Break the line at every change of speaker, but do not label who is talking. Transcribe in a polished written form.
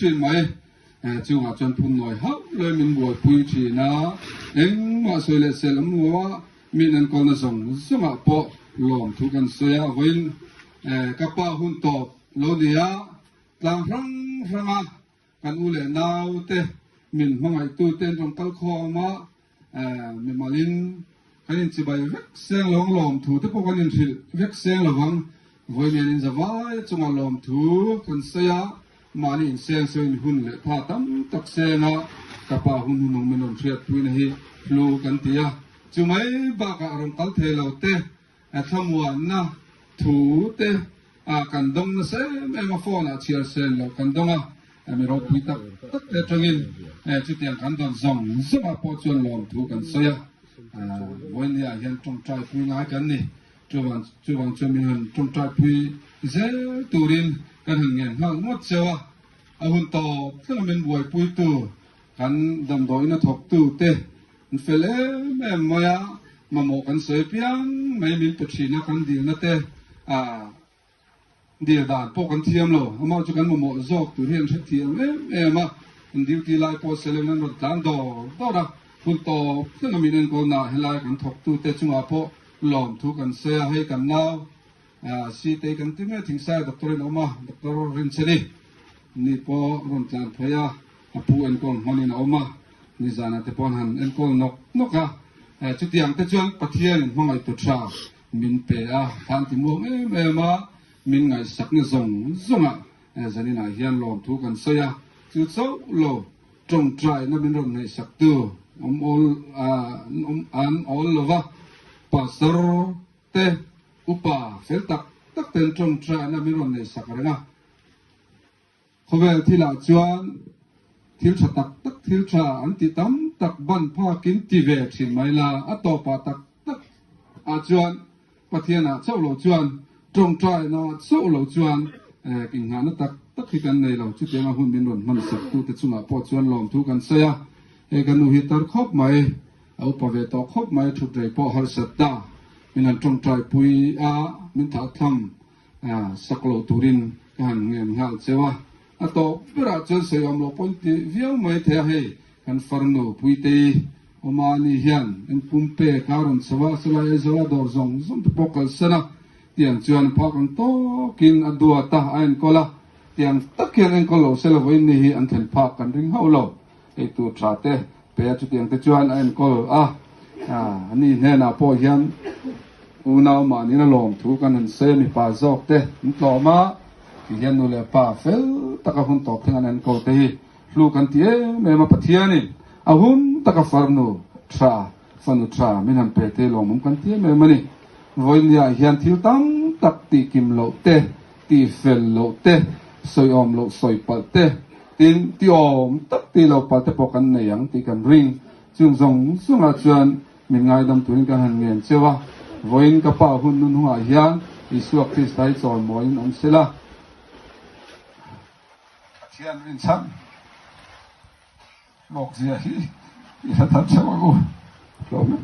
thin mai. Chungah chuan phun nawi hauh lawin min buaipui thin a, engmah sawi leh sel awm lo a, min enkawlna zawng zawngah pawh lawmthu kan sawi a, vawiin ka pa hun tawp lo ni a, tlang hrang hranga kan u leh naute min hmangaihtute an rawn kal khawm a, Mimalin kan inchibai vek seng lo ang, lawmthu te pawh kan inhrilh vek seng lo vang. Vawiin in zavai chunga lawmthu kan sawi a, mahni inseng sawiin hun leh tha tam tak seng a, ka pa hun hun awm min rawn hriatpuina hi hlu kan ti a. Chu mai bakah rawn kal thei lo te, thlamuanna thu te kan dawng nasa em em a, phone ah chhiar sen loh kan dawng a, mi ropui tak tak te atangin chutiang kan dawn zawng zawng ah pawh chuan lawmthu kan sawi a, vawinia ah hian tawngtai pui ngai kan ni, chuvang chuvang chuan min han tawngtai pui zel turin kan han ngen nghal ngawt cheu a, a hun tawp thleng a min buaipui tu kan damdawiin a thawk tu te An fel em em mai a, mamawh kan sawi piang mai min pe thin a, kan dilna te ah dil dan pawh kan thiam lo, amah chu kan mamawh zawk tur hi an hrethiam em em a, an duty lai pawh selem an rawn tlan dawr dawr a, hun tawp thleng a min enkawl na helai kan thawktu te chungah pawh lawmthu kan sawi a, hei kan nau ah Sitei kan ti mai a, Thingsai doctor in a awm a, Doctor Rinchhani ni pawh rawn tlan phei a. A pu enkawl hmanin a awm a, nizanah te pawh an han enkawl nawk nawk a. Chutiang te chuan Pathianin hmangaihtu tha min pe a, thlan ti muang em em a, min ngaihsakna zawng zawngah zaninah hian lawmthu kan sawi a. Chu chauh lo tawngtaina min rawn ngaihsaktu awm awl an awl lo va, Pastor te upa fel tak tak ten tawngtaina min rawn ngaihsak reng a. Khawvel thilah chuan thil tha tak tak, thil tha an ti tam tak ban phakin ti ve thin mai la, a tawpah tak tak ah chuan Pathianah chauh lo chuan, tawngtaina chauh lo chuan inghahna tak tak hi kan nei lo. Chutianga hun min rawn hman sak tute chungah pawh chuan lawmthu kan sawi a, hei ka nu hi tar khawp mai, a upa ve tawh khawp mai, thut rei pawh harsat ta, min han tawngtai pui a, min thahthlam Sak lo turin ka han ngen nghal cheu a, a tawp berah chuan sawi awm lo pawn ti viau mai thei a, hei kan farnu Puitei Awmani hian en pumpe kha a rawn chho a, chulai Aizawla dawr zawng zawng te pawh kalsan a, tiang chuan phak ang tawkin a duat a, a enkawl a, tiang tak hian enkawl lo se lo vawiin ni hi an thlen phak kan ring hauh lo, ei tur tha te pe a chutiang te chuan a enkawl a, ani hnenah pawh hian unau mahni na lawm thu kan han sawi a, mipa zawk te an tlawm a, ti hian nu leh pa fel taka hun tawp thleng an enkawl te hi hlu kan ti em em a, Pathianin a hun taka farnu tha, fanu tha min han pe te lawmawm kan ti em em a ni. Vawinia hian thil tam tak tihkim loh te, tihfel loh te, sawiawm loh sawi palh te, Tin, ti awm tak ti lo pal te pawh kan nei ang tih kan ring. Chung zawng zawngah chuan min ngaidam turin kan han ngen cheu a. Vawiin ka pa hun nun hungah hian Isua Krista hi chawl mawiin awm se la. Pathian rinchhan hlawkzia hi i hre thar cheu ang u. Tlawm em?